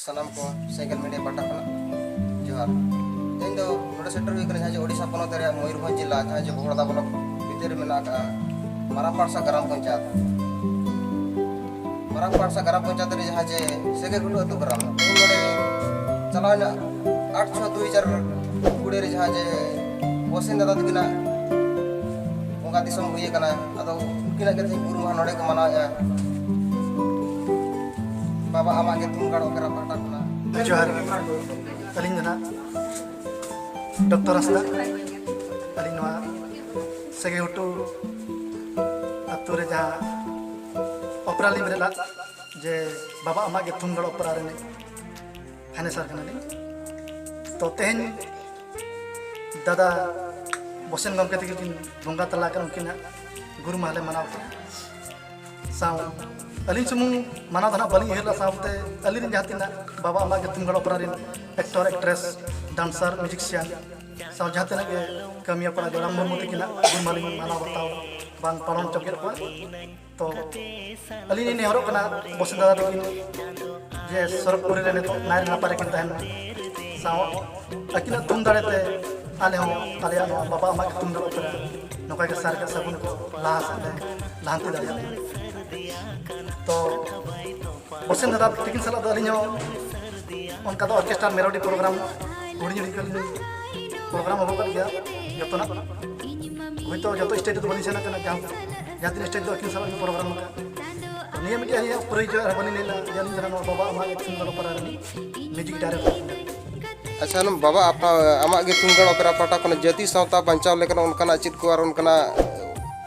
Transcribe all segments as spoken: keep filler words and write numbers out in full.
ᱥᱟᱱᱟᱢ ᱠᱚ cycle media ᱯᱟᱦᱴᱟ ᱠᱷᱚᱱᱟᱜ ᱡᱚᱦᱟᱨ᱾ ᱛᱮᱦᱮᱧ ᱫᱚ ᱱᱚᱰᱮ ᱥᱮᱴᱮᱨ ᱦᱩᱭ ᱠᱟᱱᱟ ᱡᱟᱦᱟᱸ ᱡᱮ ᱳᱰᱤᱥᱟ ᱯᱚᱱᱚᱛ ᱨᱮᱭᱟᱜ ᱢᱚᱭᱩᱨᱵᱷᱚᱸᱡᱽ ᱡᱤᱞᱟ, ᱡᱟᱦᱟᱸ ᱡᱮ ᱵᱚᱦᱚᱲᱫᱟ ᱵᱞᱚᱠ ᱵᱷᱤᱛᱤᱨ ᱨᱮ ᱢᱮᱱᱟᱜ ᱟᱠᱟᱫᱼᱟ, ᱢᱟᱨᱟᱝ ᱯᱟᱲᱥᱟ ᱜᱨᱟᱢ ᱯᱚᱧᱪᱟᱭᱮᱛ᱾ ᱢᱟᱨᱟᱝ ᱯᱟᱲᱥᱟ ᱜᱨᱟᱢ ᱯᱚᱧᱪᱟᱭᱮᱛ ᱨᱮ ᱡᱟᱦᱟᱸ ᱡᱮ ᱥᱮᱜᱮ ᱜᱷᱩᱴᱩ ᱟᱹᱛᱩ ᱜᱨᱟᱢ, ᱛᱮᱦᱮᱧ ᱱᱚᱰᱮ ᱪᱟᱞᱟᱣ ᱮᱱᱟ ᱟᱴ ᱪᱷᱚ ᱫᱩᱭ ᱦᱟᱡᱟᱨ ᱠᱩᱲᱤ ᱨᱮ ᱡᱟᱦᱟᱸ ᱡᱮ ᱵᱚᱥᱮᱱ ᱫᱟᱫᱟ ᱛᱟᱹᱠᱤᱱᱟᱜ ᱵᱚᱸᱜᱟ ᱫᱤᱥᱚᱢ ᱦᱩᱭ ᱟᱠᱟᱱᱟ᱾ ᱟᱫᱚ ᱩᱱᱠᱤᱱᱟᱜ ᱜᱮ ᱛᱮᱦᱮᱧ ᱜᱩᱨ ᱢᱟᱦᱟ ᱱᱚᱰᱮ ᱠᱚ ᱢᱟᱱᱟᱣᱮᱫᱼᱟ᱾ ᱵᱟᱵᱟ ᱟᱢᱟᱜ ᱜᱮ ᱛᱷᱩᱢᱜᱟᱲ ᱚᱯᱮᱨᱟ ᱯᱟᱦᱴᱟ ᱠᱷᱚᱱᱟᱜ᱾ ᱡᱚᱦᱟᱨ᱾ ᱟᱹᱞᱤᱧ ᱫᱚ ᱱᱟᱦᱟᱜ ᱰᱚᱠᱴᱚᱨ ᱦᱟᱸᱥᱫᱟ᱾ ᱟᱹᱞᱤᱧ ᱱᱚᱣᱟ ᱥᱮᱜᱮ ᱜᱷᱩᱴᱩ ᱟᱹᱛᱩ ᱨᱮ ᱡᱟᱦᱟᱸ ᱚᱯᱮᱨᱟ ᱞᱤᱧ ᱵᱮᱨᱮᱫ ᱞᱟᱜ, ᱡᱮ ᱵᱟᱵᱟ ᱟᱢᱟᱜ ᱜᱮ ᱛᱷᱩᱢᱜᱟᱲ ᱚᱯᱮᱨᱟ ᱨᱤᱱᱤᱡ ᱯᱷᱟᱭᱱᱮᱥᱟᱨ ᱠᱟᱱᱟᱞᱤᱧ᱾ ᱛᱚ ᱛᱮᱦᱮᱧ ᱫᱟᱫᱟ ᱵᱚᱥᱮᱱ ᱜᱚᱢᱠᱮ ᱛᱟᱹᱠᱤᱱ ᱠᱤᱱ ᱵᱚᱸᱜᱟ ᱛᱟᱞᱟ ᱟᱠᱟᱱ, ᱩᱱᱠᱤᱱᱟᱜ ᱜᱩᱨ ᱢᱟᱦᱟ ᱞᱮ ᱢᱟᱱᱟᱣ ᱠᱮᱫᱟ᱾ ᱥᱟᱶ ᱟᱹᱞᱤᱧ ᱥᱩᱢᱩᱝ ᱢᱟᱱᱟᱣ ᱫᱚ ᱱᱟᱜ ᱵᱟᱹᱞᱤᱧ ᱩᱭᱦᱟᱹᱨ ᱞᱮᱫᱟ, ᱥᱟᱶᱛᱮ ᱟᱹᱞᱤᱧ ᱨᱮᱱ ᱡᱟᱦᱟᱸ ᱛᱤᱱᱟᱹᱜ ᱵᱟᱵᱟ ᱟᱢᱟᱜ ᱜᱮ ᱛᱷᱩᱢᱜᱟᱲ ᱚᱯᱮᱨᱟ ᱨᱮᱱ ᱮᱠᱴᱚᱨ, ᱮᱠᱴᱨᱮᱥ, ᱰᱟᱱᱥᱟᱨ, ᱢᱤᱭᱩᱡᱤᱠᱥᱤᱭᱟᱱ ᱥᱟᱶ ᱡᱟᱦᱟᱸ ᱛᱤᱱᱟᱹᱜ ᱜᱮ ᱠᱟᱹᱢᱤᱭᱟᱹ ᱠᱚᱲᱟ ᱡᱚᱲᱟ ᱢᱩᱨᱢᱩ ᱛᱟᱹᱠᱤᱱᱟᱜ ᱜᱩᱨ ᱢᱟᱦᱟ ᱞᱤᱧ ᱢᱟᱱᱟᱣ ᱵᱟᱛᱟᱣ ᱵᱟᱝ ᱯᱟᱞᱚᱱ ᱦᱚᱪᱚ ᱠᱮᱫ ᱠᱚᱣᱟ᱾ ᱛᱚ ᱟᱹᱞᱤᱧ ᱞᱤᱧ ᱱᱮᱦᱚᱨᱚᱜ ᱠᱟᱱᱟ ᱵᱚᱥᱮᱱ ᱫᱟᱫᱟ ᱛᱟᱹᱠᱤᱱ ᱡᱮ ᱥᱚᱨᱚᱜᱽᱯᱩᱨᱤ ᱨᱮ ᱱᱤᱛᱚᱜ ᱱᱟᱭ ᱨᱮ ᱱᱟᱯᱟᱭ ᱨᱮᱠᱤᱱ ᱛᱟᱦᱮᱱ ᱢᱟ᱾ ᱥᱟᱶ ᱟᱹᱠᱤᱱᱟᱜ ᱛᱷᱩᱢ ᱫᱟᱲᱮ ᱛᱮ ᱟᱞᱮ ᱦᱚᱸ ᱟᱞᱮᱭᱟᱜ ᱱᱚᱣᱟ ᱵᱟᱵᱟ ᱟᱢᱟᱜ ᱜᱮ ᱛᱷᱩᱢ ᱫᱟᱲᱮ ᱚᱯᱮᱨᱟ ᱱᱚᱝᱠᱟ ᱜᱮ ᱥᱟᱨ ᱥᱟᱹᱜᱩᱱ ᱠᱚ ᱞᱟᱦᱟ ᱥᱮᱫ ᱞᱮ ᱞᱟᱦᱟᱱᱛᱤ ᱫᱟᱲᱮᱭᱟᱜ ᱢᱟ᱾ ᱛᱚ ᱵᱚᱥᱮᱱ ᱫᱟᱫᱟ ᱛᱟᱹᱠᱤᱱ ᱥᱟᱞᱟᱜ ᱫᱚ ᱟᱹᱞᱤᱧ ᱦᱚᱸ ᱚᱱᱠᱟ ᱫᱚ ᱚᱨᱠᱮᱥᱴᱟᱨ ᱢᱮᱞᱳᱰᱤ ᱯᱨᱳᱜᱨᱟᱢ ᱦᱩᱰᱤᱧ ᱦᱩᱰᱤᱧ ᱠᱷᱚᱱ ᱞᱤᱧ ᱯᱨᱳᱜᱨᱟᱢ ᱦᱚᱸ ᱠᱟᱜ ᱜᱮᱭᱟ᱾ ᱡᱚᱛᱚᱱᱟᱜ ᱦᱳᱭᱛᱳ ᱡᱚᱛᱚ ᱥᱴᱮᱡ ᱨᱮᱫᱚ ᱵᱟᱹᱞᱤᱧ ᱥᱮᱱ ᱟᱠᱟᱱᱟ, ᱡᱟᱦᱟᱸ ᱡᱟᱦᱟᱸ ᱛᱤᱱᱟᱹᱜ ᱥᱴᱮᱡ ᱫᱚ ᱟᱹᱠᱤᱱ ᱥᱟᱞᱟᱜ ᱞᱤᱧ ᱯᱨᱳᱜᱨᱟᱢ ᱟᱠᱟᱫ᱾ ᱛᱚ ᱱᱤᱭᱟᱹ ᱢᱤᱫᱴᱮᱡ ᱟᱹᱞᱤᱧᱟᱜ ᱯᱚᱨᱤᱪᱚᱭ ᱟᱨ ᱵᱟᱹᱞᱤᱧ ᱞᱟᱹᱭ ᱞᱮᱫᱟ ᱡᱮ ᱟᱹᱞᱤᱧ ᱫᱚ ᱱᱚᱣᱟ ᱵᱟᱵᱟ ᱟᱢᱟᱜ ᱜᱮ ᱛᱷᱩᱢᱜᱟᱲ ᱚᱯᱮᱨᱟ ᱨᱤᱱᱤᱡ ᱢᱤᱭᱩᱡᱤᱠ ᱰᱟᱭᱨᱮᱠᱴᱚᱨ᱾ ᱟᱪᱪᱷᱟ, ᱱᱚᱣᱟ ᱵᱟᱵᱟ ᱟᱯᱟ-, ᱟᱢᱟᱜ ᱜᱮ ᱛᱷᱩᱢᱜᱟᱲ ᱚᱯᱮᱨᱟ ᱯᱟᱦᱴᱟ ᱠᱷᱚᱱ ᱡᱟᱹᱛᱤ ᱥᱟᱶᱛᱟ ᱵᱟᱧᱪᱟᱣ ᱞᱮᱠᱟᱱ ᱚᱱᱠᱟᱱᱟᱜ ᱪᱮᱫ ᱠᱚ ᱟᱨ ᱚᱱᱠᱟᱱᱟᱜ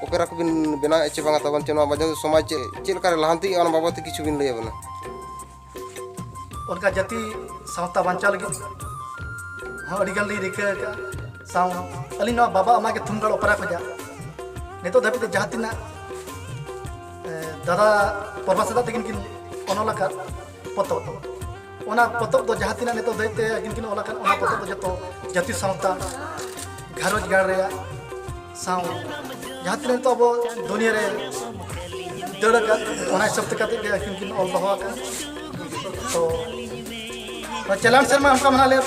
ᱚᱯᱮᱨᱟ ᱠᱚᱵᱤᱱ ᱵᱮᱱᱟᱣᱮᱫᱼᱟ ᱪᱮ ᱵᱟᱝᱟ ᱛᱟᱵᱚᱱ, ᱪᱮ ᱱᱚᱣᱟ ᱢᱟᱫᱽᱫᱷᱚᱢ ᱛᱮ ᱥᱚᱢᱟᱡᱽ ᱪᱮᱫ, ᱪᱮᱫ ᱞᱮᱠᱟᱨᱮ ᱞᱟᱦᱟᱱᱛᱤᱜᱼᱟ, ᱚᱱᱟ ᱵᱟᱵᱚᱫ ᱛᱮ ᱠᱤᱪᱷᱩ ᱵᱤᱱ ᱞᱟᱹᱭ ᱟᱵᱚᱱᱟ? ᱚᱱᱠᱟ ᱡᱟᱹᱛᱤ ᱥᱟᱶᱛᱟ ᱵᱟᱧᱪᱟᱣ ᱞᱟᱹᱜᱤᱫ ᱦᱚᱸ ᱟᱹᱰᱤ ᱜᱟᱱ ᱞᱤᱧ ᱨᱤᱠᱟᱹ ᱟᱠᱟᱫᱼᱟ᱾ ᱥᱟᱶ ᱟᱹᱞᱤᱧ ᱱᱚᱣᱟ ᱵᱟᱵᱟ ᱟᱢᱟᱜ ᱜᱮ ᱛᱷᱩᱢᱜᱟᱲ ᱚᱯᱮᱨᱟ ᱠᱷᱚᱱᱟᱜ ᱱᱤᱛᱚᱜ ᱫᱷᱟᱹᱵᱤᱡ ᱛᱮ ᱡᱟᱦᱟᱸ ᱛᱤᱱᱟᱹᱜ, ᱮ, ᱫᱟᱫᱟ ᱯᱚᱨᱢᱟ ᱥᱟᱫᱟ ᱛᱟᱹᱠᱤᱱ ᱠᱤᱱ ᱚᱱᱚᱞ ᱟᱠᱟᱫ ᱯᱚᱛᱚᱵ, ᱚᱱᱟ ᱯᱚᱛᱚᱵ ᱫᱚ ᱡᱟᱦᱟᱸ ᱛᱤᱱᱟᱹᱜ ᱱᱤᱛᱚᱜ ᱫᱷᱟᱹᱵᱤᱡ ᱛᱮ ᱟᱹᱠᱤᱱ ᱠᱤᱱ ᱚᱞ ᱟᱠᱟᱫ, ᱚᱱᱟ ᱯᱚᱛᱚᱵ ᱫᱚ ᱡᱚᱛᱚ ᱡᱟᱹᱛᱤ ᱥᱟᱶᱛᱟ, ᱜᱷᱟᱨᱚᱸᱡᱽ ᱜᱟᱲ ᱨᱮᱭᱟᱜ ᱥᱟᱶ ᱡᱟᱦᱟᱸ ᱛᱤᱱᱟᱹᱜ ᱱᱤᱛᱚᱜ ᱟᱵᱚ ᱫᱩᱱᱤᱭᱟᱹ ᱨᱮ ᱫᱟᱹᱲ ᱟᱠᱟᱫ, ᱚᱱᱟ ᱦᱤᱥᱟᱹᱵ ᱛᱮ ᱠᱟᱛᱮ ᱜᱮ ᱟᱹᱠᱤᱱ ᱠᱤᱱ ᱚᱞ ᱫᱚᱦᱚ ᱟᱠᱟᱫ᱾ ᱛᱚ ᱱᱚᱣᱟ ᱪᱟᱞᱟᱣᱮᱱ ᱥᱮᱨᱢᱟ ᱚᱱᱠᱟ ᱢᱟᱱᱟ ᱞᱮ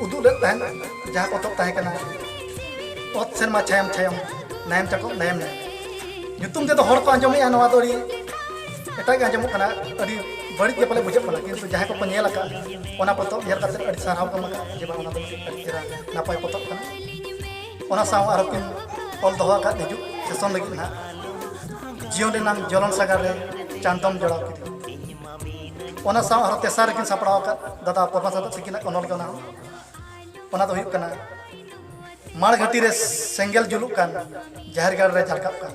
ᱩᱫᱩᱜ ᱞᱮᱫ ᱛᱟᱦᱮᱸᱫ, ᱡᱟᱦᱟᱸ ᱯᱚᱛᱚᱵ ᱛᱟᱦᱮᱸ ᱠᱟᱱᱟ ᱚᱛ ᱥᱮᱨᱢᱟ ᱪᱷᱟᱭᱟᱢ ᱪᱷᱟᱭᱟᱢ, ᱱᱟᱭᱮᱢ ᱪᱟᱠᱚᱵ ᱱᱟᱭᱮᱢ ᱱᱟᱭᱮᱢ᱾ ᱧᱩᱛᱩᱢ ᱛᱮᱫᱚ ᱦᱚᱲ ᱠᱚ ᱟᱸᱡᱚᱢᱮᱜᱼᱟ, ᱱᱚᱣᱟ ᱫᱚ ᱟᱹᱰᱤ ᱮᱴᱟᱜ ᱜᱮ ᱟᱸᱡᱚᱢᱚᱜ ᱠᱟᱱᱟ, ᱟᱹᱰᱤ ᱵᱟᱹᱲᱤᱡ ᱜᱮ ᱯᱟᱞᱮ ᱵᱩᱡᱷᱟᱹᱜ ᱠᱟᱱᱟ, ᱠᱤᱱᱛᱩ ᱡᱟᱦᱟᱸᱭ ᱠᱚᱠᱚ ᱧᱮᱞ ᱟᱠᱟᱫ, ᱚᱱᱟ ᱯᱚᱛᱚᱵ ᱧᱮᱞ ᱠᱟᱛᱮ ᱟᱹᱰᱤ ᱥᱟᱨᱦᱟᱣ ᱠᱚ ᱮᱢ ᱟᱠᱟᱫ ᱡᱮ ᱵᱟᱝ, ᱚᱱᱟ ᱫᱚ ᱢᱤᱫᱴᱤᱡ ᱟᱹᱰᱤ ᱪᱮᱦᱨᱟ ᱱᱟᱯᱟᱭ ᱯᱚᱛᱚᱵ ᱠᱟᱱᱟ᱾ ᱚᱱᱟ ᱥᱟᱶ ᱟᱨᱦᱚᱸ ᱠᱤᱱ ᱚᱞ ᱫᱚᱦᱚ ᱟᱠᱟᱫ ᱦᱤᱡᱩᱜ ᱥᱮᱥᱚᱱ ᱞᱟᱹᱜᱤᱫ ᱱᱟᱦᱟᱜ, ᱡᱤᱭᱚᱱ ᱨᱮᱱᱟᱜ ᱡᱚᱞᱚᱱ ᱥᱟᱜᱟᱲ ᱨᱮ ᱪᱟᱸᱫᱚᱢ ᱡᱚᱲᱟᱣ ᱠᱮᱫᱮᱭᱟ᱾ ᱚᱱᱟ ᱥᱟᱶ ᱟᱨᱦᱚᱸ ᱛᱮᱥᱟᱨ ᱨᱮᱠᱤᱱ ᱥᱟᱯᱲᱟᱣ ᱟᱠᱟᱫ ᱫᱟᱫᱟ ᱯᱚᱨᱢᱟ ᱥᱟᱶᱛᱮ ᱛᱤᱠᱤᱱᱟᱜ ᱚᱱᱚᱞ ᱜᱮ ᱚᱱᱟ ᱦᱚᱸ᱾ ᱚᱱᱟ ᱫᱚ ᱦᱩᱭᱩᱜ ᱠᱟᱱᱟ ᱢᱟᱲ ᱜᱷᱟᱹᱴᱤ ᱨᱮ ᱥᱮᱸᱜᱮᱞ ᱡᱩᱞᱩᱜ ᱠᱟᱱ, ᱡᱟᱦᱮᱨ ᱜᱟᱲ ᱨᱮ ᱡᱷᱟᱞᱠᱟᱜ ᱠᱟᱱ᱾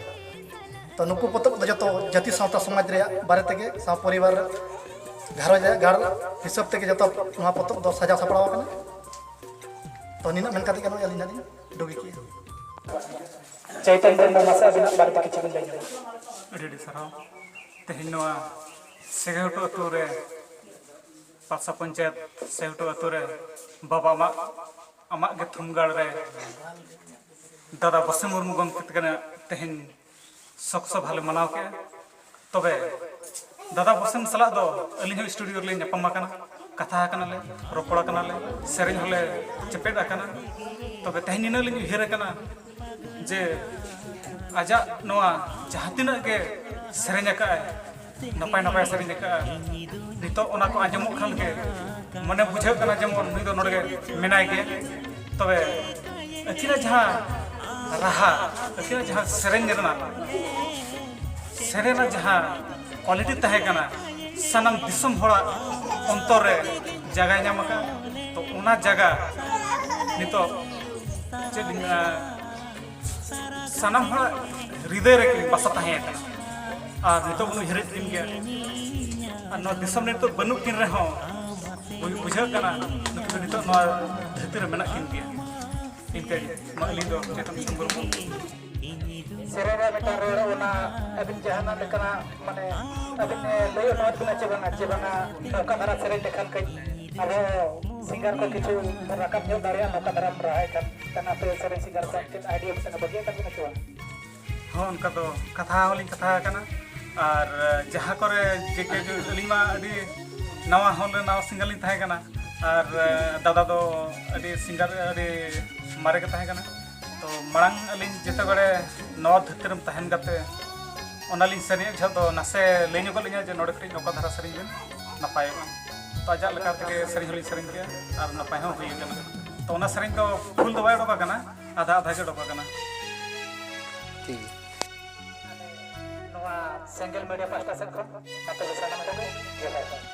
ᱛᱚ ᱱᱩᱠᱩ ᱯᱚᱛᱚᱵ ᱫᱚ ᱡᱚᱛᱚ ᱡᱟᱹᱛᱤ ᱥᱟᱶᱛᱟ ᱥᱚᱢᱟᱡᱽ ᱨᱮᱭᱟᱜ ᱵᱟᱨᱮ ᱛᱮᱜᱮ, ᱥᱟᱶ ᱯᱚᱨᱤᱵᱟᱨ ᱜᱷᱟᱨᱚᱸᱡᱽ ᱨᱮᱭᱟᱜ ᱜᱟᱲ ᱦᱤᱥᱟᱹᱵ ᱛᱮᱜᱮ ᱡᱚᱛᱚ ᱱᱚᱣᱟ ᱯᱚᱛᱚᱵ ᱫᱚ ᱥᱟᱡᱟᱣ ᱥᱟᱯᱲᱟᱣ ᱟᱠᱟᱱᱟ᱾ ᱛᱚ ᱱᱤᱱᱟᱹᱜ ᱢᱮᱱ ᱠᱟᱛᱮ ᱜᱮ ᱱᱚᱜᱼᱚᱭ ᱟᱹᱞᱤᱧ ᱱᱟᱜ ᱞᱤᱧ ᱰᱩᱜᱤ ᱠᱮᱜᱼᱟ᱾ ᱪᱳᱭᱛᱚᱱ ᱢᱩᱨᱢᱩ, ᱢᱟᱥᱮ ᱟᱹᱵᱤᱱᱟᱜ ᱵᱟᱨᱮ ᱛᱮ ᱠᱤᱪᱷᱩ ᱵᱤᱱ ᱞᱟᱹᱭ ᱧᱚᱜᱟ᱾ ᱟᱹᱰᱤ ᱟᱹᱰᱤ ᱥᱟᱨᱦᱟᱣ᱾ ᱛᱮᱦᱮᱧ ᱱᱚᱣᱟ ᱥᱮᱜᱮᱦᱩᱴᱩ ᱟᱹᱛᱩ ᱨᱮ ᱯᱟᱛᱥᱟ ᱯᱚᱧᱪᱟᱭᱮᱛ ᱥᱮᱜᱮᱦᱩᱴᱩ ᱟᱹᱛᱩ ᱨᱮ ᱵᱟᱵᱟ ᱟᱢᱟᱜ, ᱟᱢᱟᱜ ᱜᱮ ᱛᱷᱩᱢᱜᱟᱲ ᱨᱮ ᱫᱟᱫᱟ ᱵᱚᱥᱮ ᱢᱩᱨᱢᱩ ᱜᱚᱢᱠᱮ ᱛᱟᱹᱠᱤᱱᱟᱜ ᱛᱮᱦᱮᱧ ᱥᱚᱠ ᱥᱚᱵᱷᱟ ᱞᱮ ᱢᱟᱱᱟᱣ ᱠᱮᱜᱼᱟ᱾ ᱛᱚᱵᱮ ᱫᱟᱫᱟ ᱵᱚᱥᱮᱱ ᱥᱟᱞᱟᱜ ᱫᱚ ᱟᱹᱞᱤᱧ ᱦᱚᱸ ᱥᱴᱩᱰᱤᱭᱳ ᱨᱮᱞᱤᱧ ᱧᱟᱯᱟᱢ ᱟᱠᱟᱱᱟ, ᱠᱟᱛᱷᱟ ᱟᱠᱟᱱᱟᱞᱮ, ᱨᱚᱯᱚᱲ ᱟᱠᱟᱱᱟᱞᱮ, ᱥᱮᱨᱮᱧ ᱦᱚᱸᱞᱮ ᱪᱮᱯᱮᱫ ᱟᱠᱟᱱᱟ᱾ ᱛᱚᱵᱮ ᱛᱮᱦᱮᱧ ᱱᱤᱱᱟᱹᱜ ᱞᱤᱧ ᱩᱭᱦᱟᱹᱨ ᱟᱠᱟᱱᱟ ᱡᱮ ᱟᱡᱟᱜ ᱱᱚᱣᱟ ᱡᱟᱦᱟᱸ ᱛᱤᱱᱟᱹᱜ ᱜᱮ ᱥᱮᱨᱮᱧ ᱟᱠᱟᱫᱼᱟᱭ, ᱱᱟᱯᱟᱭ ᱱᱟᱯᱟᱭ ᱥᱮᱨᱮᱧ ᱟᱠᱟᱫᱼᱟ᱾ ᱱᱤᱛᱚᱜ ᱚᱱᱟ ᱠᱚ ᱟᱸᱡᱚᱢᱚᱜ ᱠᱷᱟᱱ ᱜᱮ ᱢᱚᱱᱮ ᱵᱩᱡᱷᱟᱹᱜ ᱠᱟᱱᱟ ᱡᱮᱢᱚᱱ ᱱᱩᱭ ᱫᱚ ᱱᱚᱰᱮ ᱜᱮ ᱢᱮᱱᱟᱭ ᱜᱮᱭᱟ᱾ ᱛᱚᱵᱮ ᱟᱹᱠᱤᱱᱟᱜ ᱡᱟᱦᱟᱸ ᱨᱟᱦᱟ, ᱟᱹᱠᱤᱱᱟᱜ ᱡᱟᱦᱟᱸ ᱥᱮᱨᱮᱧ ᱨᱮᱱᱟᱜ, ᱥᱮᱨᱮᱧ ᱨᱮᱱᱟᱜ ᱡᱟᱦᱟᱸ ᱠᱳᱣᱟᱞᱤᱴᱤ ᱛᱟᱦᱮᱸ ᱠᱟᱱᱟ, ᱥᱟᱱᱟᱢ ᱫᱤᱥᱚᱢ ᱦᱚᱲᱟᱜ ᱚᱱᱛᱚᱨ ᱨᱮ ᱡᱟᱭᱜᱟᱭ ᱧᱟᱢ ᱟᱠᱟᱫ᱾ ᱛᱚ ᱚᱱᱟ ᱡᱟᱭᱜᱟ ᱱᱤᱛᱚᱜ ᱪᱮᱫ ᱤᱧ ᱢᱮᱱᱟ, ᱥᱟᱱᱟᱢ ᱦᱚᱲᱟᱜ ᱦᱨᱤᱫᱟᱹᱭ ᱨᱮ ᱠᱤᱱ ᱵᱟᱥᱟ ᱛᱟᱦᱮᱸ ᱠᱟᱱᱟ᱾ ᱟᱨ ᱱᱤᱛᱚᱜ ᱵᱚᱱ ᱩᱭᱦᱟᱹᱨᱮᱫ ᱠᱤᱱ ᱜᱮᱭᱟ᱾ ᱟᱨ ᱱᱚᱣᱟ ᱫᱤᱥᱚᱢ ᱨᱮ ᱱᱤᱛᱚᱜ ᱵᱟᱹᱱᱩᱜ ᱠᱤᱱ ᱨᱮᱦᱚᱸ ᱵᱩ-, ᱵᱩᱡᱷᱟᱹᱜ ᱠᱟᱱᱟ ᱱᱩᱠᱤᱱ ᱫᱚ ᱱᱤᱛᱚᱜ ᱱᱚᱣᱟ ᱫᱷᱟᱹᱨᱛᱤ ᱨᱮ ᱢᱮᱱᱟᱜ ᱠᱤᱱ ᱜᱮᱭᱟ᱾ ᱤᱱᱠᱟᱹ ᱜᱮ᱾ ᱢᱟ ᱟᱹᱞᱤᱧ ᱫᱚ ᱪᱮᱛᱚᱱ ᱠᱤᱥᱠᱩ ᱢᱩᱨᱢᱩ᱾ ᱥᱮᱨᱮᱧ ᱨᱮ ᱢᱤᱫᱴᱟᱝ ᱨᱚᱲ, ᱚᱱᱟ ᱟᱹᱵᱤᱱ ᱡᱟᱦᱟᱱᱟᱜ ᱞᱮᱠᱟᱱᱟᱜ, ᱢᱟᱱᱮ, ᱟᱹᱵᱤᱱ, ᱮ, ᱞᱟᱹᱭ ᱚᱱᱩᱨᱳᱫᱷ ᱵᱤᱱᱟ ᱪᱮ ᱵᱟᱝᱟ, ᱪᱮ ᱵᱟᱝᱟ, ᱱᱚᱝᱠᱟ ᱫᱷᱟᱨᱟ ᱥᱮᱨᱮᱧ ᱞᱮᱠᱷᱟᱱ ᱠᱟᱹᱡ ᱟᱵᱚ ᱥᱤᱝᱜᱟᱨ ᱠᱚ ᱠᱤᱪᱷᱩ ᱨᱟᱠᱟᱵ ᱧᱚᱜ ᱫᱟᱲᱮᱭᱟᱜᱼᱟ, ᱱᱚᱝᱠᱟ ᱫᱷᱟᱨᱟᱢ ᱨᱟᱦᱟᱭ ᱠᱷᱟᱱ, ᱠᱟᱱᱟ ᱯᱮ ᱥᱮᱨᱮᱧ ᱥᱤᱝᱜᱟᱨ ᱠᱚᱣᱟᱜ ᱪᱮᱫ ᱟᱭᱰᱤᱭᱟ ᱢᱤᱫᱴᱟᱝ ᱵᱟᱹᱜᱤᱭᱟᱜ ᱠᱟᱱ ᱵᱤᱱᱟ ᱪᱮ ᱵᱟᱝ? ᱦᱚᱸ, ᱚᱱᱠᱟ ᱫᱚ ᱠᱟᱛᱷᱟ ᱦᱚᱸᱞᱤᱧ ᱠᱟᱛᱷᱟ ᱟᱠᱟᱱᱟ᱾ ᱟᱨ ᱡᱟᱦᱟᱸ ᱠᱚᱨᱮ ᱡᱮ ᱠᱮ ᱡᱮ ᱟᱹᱞᱤᱧ ᱢᱟ ᱟᱹᱰᱤ ᱱᱟᱣᱟ ᱦᱚᱲ ᱨᱮ ᱱᱟᱣᱟ ᱥᱤᱝᱜᱟᱨ ᱞᱤᱧ ᱛᱟᱦᱮᱸ ᱠᱟᱱᱟ᱾ ᱟᱨ ᱫᱟᱫᱟ ᱫᱚ ᱟᱹᱰᱤ ᱥᱤᱝᱜᱟᱨ ᱟᱹᱰᱤ ᱢᱟᱨᱮ ᱜᱮ ᱛᱟᱦᱮᱸ ᱠᱟᱱᱟ᱾ ᱛᱚ ᱢᱟᱲᱟᱝ ᱟᱹᱞᱤᱧ ᱡᱮᱛᱮ ᱵᱮᱲᱮ ᱱᱚᱣᱟ ᱫᱷᱟᱹᱨᱛᱤ ᱨᱮᱢ ᱛᱟᱦᱮᱱ ᱠᱟᱛᱮ ᱚᱱᱟᱞᱤᱧ ᱥᱮᱨᱮᱧᱮᱫ ᱡᱚᱦᱚᱜ ᱫᱚ ᱱᱟᱥᱮ ᱞᱟᱹᱭ ᱧᱚᱜᱚᱜ ᱞᱤᱧᱟ ᱡᱮ ᱱᱚᱰᱮ ᱠᱟᱹᱴᱤᱡ ᱱᱚᱝᱠᱟ ᱫᱷᱟᱨᱟ ᱥᱮᱨᱮᱧ ᱵᱮᱱ, ᱱᱟᱯᱟᱭᱚᱜᱼᱟ᱾ ᱛᱚ ᱟᱡᱟᱜ ᱞᱮᱠᱟ ᱛᱮᱜᱮ ᱥᱮᱨᱮᱧ ᱦᱚᱸᱞᱤᱧ ᱥᱮᱨᱮᱧ ᱠᱮᱜᱼᱟ ᱟᱨ ᱱᱟᱯᱟᱭ ᱦᱚᱸ ᱦᱩᱭ ᱟᱠᱟᱱᱟ᱾ ᱛᱚ ᱚᱱᱟ ᱥᱮᱨᱮᱧ ᱫᱚ ᱯᱷᱩᱞ ᱫᱚ ᱵᱟᱭ ᱚᱰᱚᱠ ᱟᱠᱟᱱᱟ, ᱟᱫᱷᱟ ᱟᱫᱷᱟ ᱜᱮ ᱚᱰᱚᱠ ᱟᱠᱟᱱᱟ᱾ ᱴᱷᱤᱠ ᱜᱮᱭᱟ᱾ ᱱᱚᱣᱟ ᱥᱮᱸᱜᱮᱞ ᱢᱤᱰᱤᱭᱟ ᱯᱟᱦᱴᱟ ᱥᱮᱫ ᱠᱷᱚᱱ ᱟᱯᱮ ᱫᱚ ᱥᱟᱱᱟᱢ ᱠᱚᱜᱮ ᱡᱚᱦᱟᱨ᱾